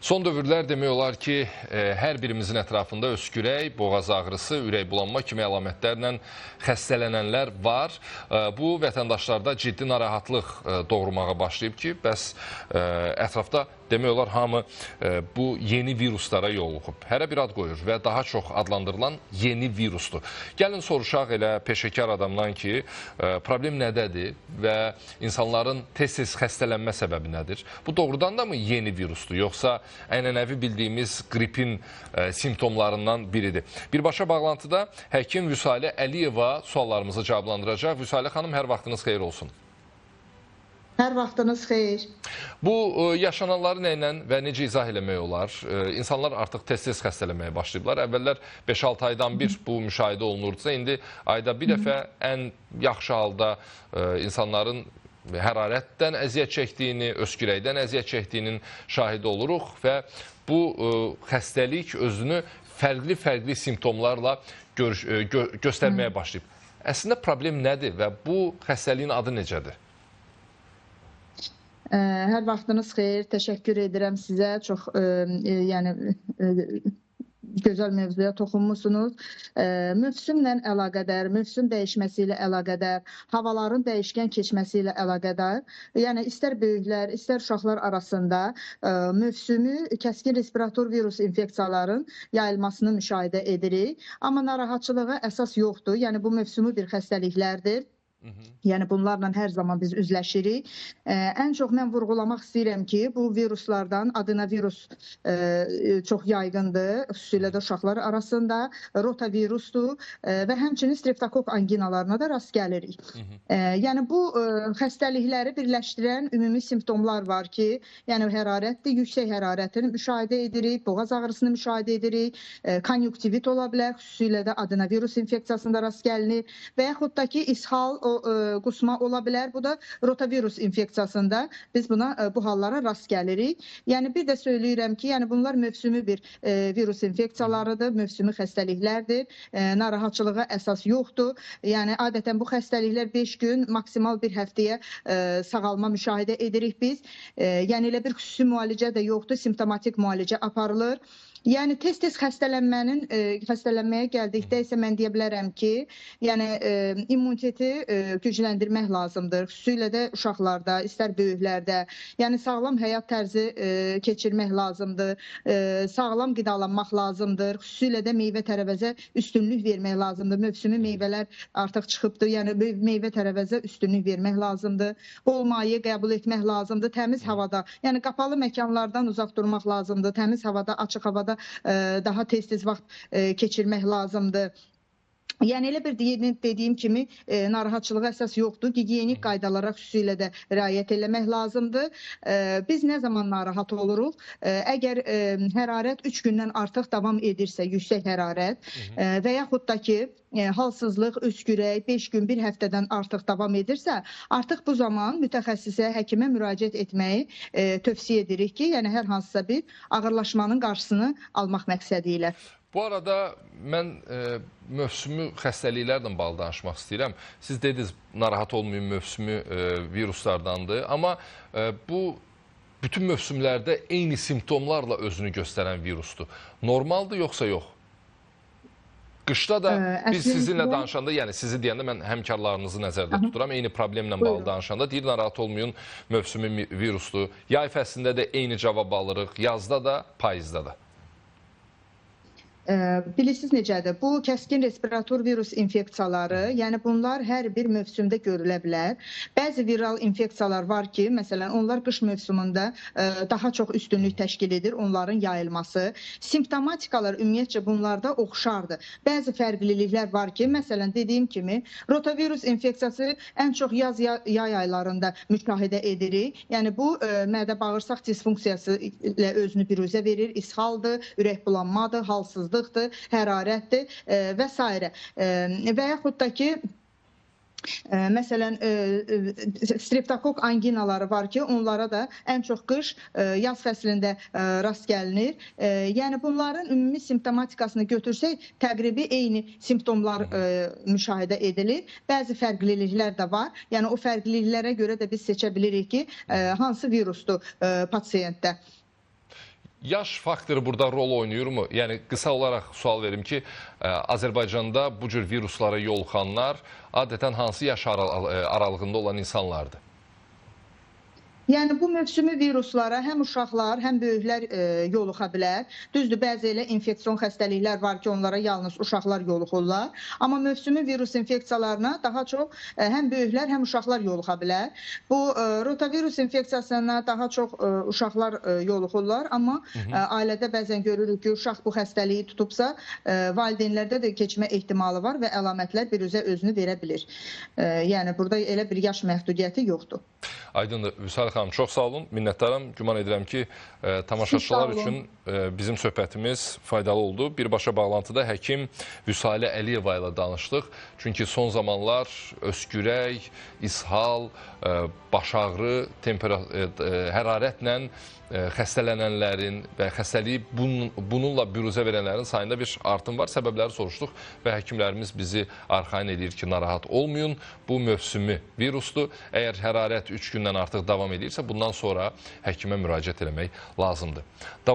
Son dövrlər demək olar ki, hər birimizin ətrafında öskürək, boğaz ağrısı, ürək bulanma kimi əlamətlərlə xəstələnənlər var. Bu, vətəndaşlarda ciddi narahatlıq doğurmağa başlayıb ki, bəs ətrafda demək olar hamı bu yeni viruslara yoluxub. Hərə bir ad qoyur və daha çox adlandırılan yeni virusdur. Gəlin soruşaq elə peşəkar adamdan ki, problem nədədir və insanların tez-tez xəstələnmə səbəbi nədir? Bu doğrudan da mı yeni virusdur, yoxsa ənənəvi bildiyimiz qripin simptomlarından biridir? Birbaşa bağlantıda həkim Vüsalə Əliyeva suallarımızı cavablandıracaq. Vüsalə xanım, hər vaxtınız xeyir olsun. Hər vaxtınız xeyir. Bu yaşananları nə ilə və necə izah eləmək olar? İnsanlar artıq tez-tez xəstələnməyə başlayıblar. Əvvəllər 5-6 aydan bir bu müşahidə olunurdusa, indi ayda bir dəfə ən yaxşı halda insanların hərarətdən əziyyət çəkdiyini, öskürəkdən əziyyət çəkdiyinin şahidi oluruq və bu xəstəlik özünü fərqli-fərqli simptomlarla göstərməyə başlayıb. Əslində problem nədir və bu xəstəliyin adı necədir? Hər vaxtınız xeyir, təşəkkür edirəm sizə. Çox gözəl mövzuya toxunmusunuz. Mövsümlə əlaqədar, mövsüm dəyişməsi ilə əlaqədar, havaların dəyişkən keçməsi ilə əlaqədar, yəni istər böyüklər, istər uşaqlar arasında mövsümü kəskin respirator virus infeksiyaların yayılmasını müşahidə edirik. Amma narahatçılığa əsas yoxdur. Yəni bu mövsümü bir xəstəliklərdir. Yəni bunlarla hər zaman biz üzləşirik. Ən çox mən vurğulamaq istəyirəm ki, bu viruslardan adenovirus çox yaygındır, xüsusilə də uşaqlar arasında, rotavirusdur və həmçinin streptokok anginalarına da rast gəlirik. Yəni bu xəstəlikləri birləşdirən ümumi simptomlar var ki, yəni hərarətdir, yüksək hərarətini müşahidə edirik, boğaz ağrısını müşahidə edirik, konjunktivit ola bilər, xüsusilə də adenovirus infeksiyasında rast gəlinir və yaxud da ki, ishal, qusma ola bilər. Bu da rotavirus infeksiyasında biz buna, bu hallara rast gəlirik. Yəni bir də söyləyirəm ki, yəni bunlar mövsümü bir virus infeksiyalarıdır, mövsümü xəstəliklərdir. Narahatçılığa əsas yoxdur. Yəni adətən bu xəstəliklər 5 gün, maksimal bir həftəyə sağalma müşahidə edirik biz. Yəni elə bir xüsusi müalicə də yoxdur, simptomatik müalicə aparılır. Yəni tez-tez xəstələnməyə gəldikdə isə mən deyə bilərəm ki, yəni immuniteti gücləndirmək lazımdır. Xüsusilə də uşaqlarda, istər böyüklərdə. Yəni sağlam həyat tərzi keçirmək lazımdır. Sağlam qidalanmaq lazımdır. Xüsusilə də meyvə-tərəvəzə üstünlük vermək lazımdır. Mövsümü meyvələr artıq çıxıbdır. Yəni meyvə-tərəvəzə üstünlük vermək lazımdır. Bol maye qəbul etmək lazımdır. Təmiz havada, yəni qapalı məkanlardan uzaq durmaq lazımdır. Təmiz havada, açıq havada daha tez-tez vaxt keçirmək lazımdır. Yəni elə bir dediyim kimi narahatçılığa əsas yoxdur. Gigiyenik qaydalara xüsusilə də riayət eləmək lazımdır. Biz nə zaman narahat oluruq? Əgər hərarət 3 gündən artıq davam edirsə, yüksək hərarət və yaxud da ki, halsızlıq, öskürək 5 gün, bir həftədən artıq davam edirsə, artıq bu zaman mütəxəssisə, həkimə müraciət etməyi tövsiyə edirik ki, yəni hər hansısa bir ağırlaşmanın qarşısını almaq məqsədi ilə. Bu arada mən mövsümü xəstəliklərlə bağlı danışmaq istəyirəm. Siz dediniz, narahat olmayın, mövsümü viruslardandır. Amma bu bütün mövsümlərdə eyni simptomlarla özünü göstərən virusdur. Normaldır yoxsa yox? Qışda da biz sizinlə danışanda, yəni sizi deyəndə mən həmkarlarınızı nəzərdə tuturam, eyni problemlə bağlı danışanda deyir, narahat olmayın, mövsümü virusdur. Yay fəslində də eyni cavab alırıq, yazda da, payızda da. Bilirsiniz necədir? Bu kəskin respirator virus infeksiyaları, yəni bunlar hər bir mövsümdə görülə bilər. Bəzi viral infeksiyalar var ki, məsələn, onlar qış mövsümündə daha çox üstünlük təşkil edir, onların yayılması. Simptomatikalar ümumiyyətcə bunlarda oxşardır. Bəzi fərqliliklər var ki, məsələn, dediyim kimi, rotavirus infeksiyası ən çox yaz, yay aylarında müşahidə edirik. Yəni bu mədə-bağırsaq disfunksiyası ilə özünü biruzə verir, ishaldır, ürək bulanmadır, halsızlıqdır, hərarətdir və s. Və yaxud da ki, məsələn, streptokok anginaları var ki, onlara da ən çox qış, yaz fəslində rast gəlinir. Yəni bunların ümumi simptomatikasını götürsək, təqribi eyni simptomlar müşahidə edilir. Bəzi fərqliliklər də var. Yəni o fərqliliklərə görə də biz seçə bilirik ki, hansı virusdur pasientdə. Yaş faktoru burada rol oynayırmı? Yəni qısa olaraq sual verim ki, Azərbaycanda bu cür viruslara yoluxanlar adətən hansı yaş aralığında olan insanlardır? Yəni bu mövsümi viruslara həm uşaqlar, həm böyüklər yoluxa bilər. Düzdür, bəzi elə infeksion xəstəliklər var ki, onlara yalnız uşaqlar yoluxurlar. Amma mövsümi virus infeksiyalarına daha çox həm böyüklər, həm uşaqlar yoluxa bilər. Bu rotavirus infeksiyasına daha çox uşaqlar yoluxurlar, amma ailədə bəzən görürük ki, uşaq bu xəstəliyi tutubsa, valideynlərdə də keçmə ehtimalı var və əlamətlər biruzə özünü verə bilir. Yəni burada elə bir yaş məhdudiyyəti yoxdur. Aydındır. Vüsalə xanım, çox sağ olun. Minnətdaram. Güman edirəm ki, tamaşaçılar üçün bizim söhbətimiz faydalı oldu. Birbaşa bağlantıda həkim Vüsalə Əliyeva ilə danışdıq. Çünki son zamanlar öskürək, ishal, baş ağrı, hərarətlə xəstələnənlərin və xəstəliyi bununla büruzə verənlərin sayında bir artım var. Səbəbləri soruşduq və həkimlərimiz bizi arxayın edir ki, narahat olmayın. Bu mövsümi virusdur. Əgər hərarət 3 gündən artıq davam edirsə, bundan sonra həkimə müraciət eləmək lazımdır. Davam